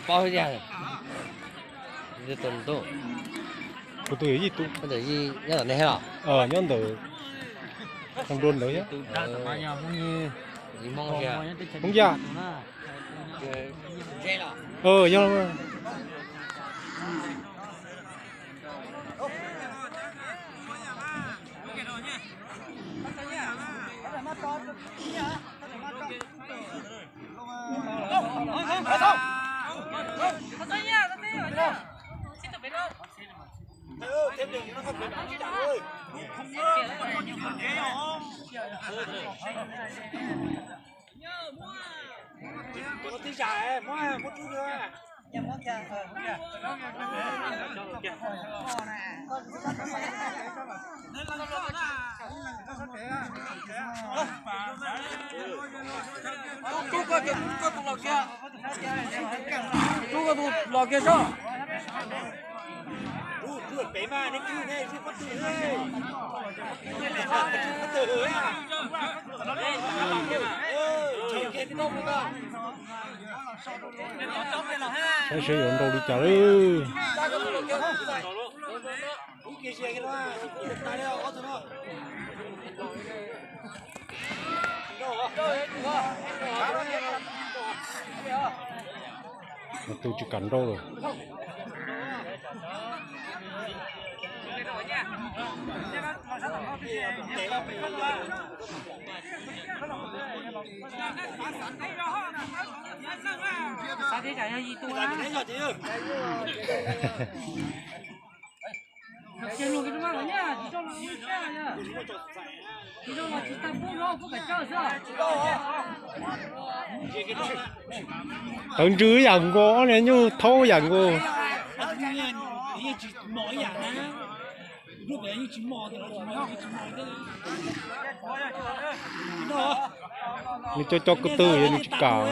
Paub tiag. Kuv tus yawm yij tub. Nyob ntawm nej thiab los? Nyob ntawm, nrua ntawd thiab. Hmoob Yaj. Yog. Rub koj tus los kiag, rub koj tus los kiag sob. Saib seb yuav nrau li cas lawm. Tus tsis kam nrau lawm. Tawv ntsws yam nkaus, ob niag nyuj thaub yam nkaus. Nws cov cov ko tw yog nws tsis kam.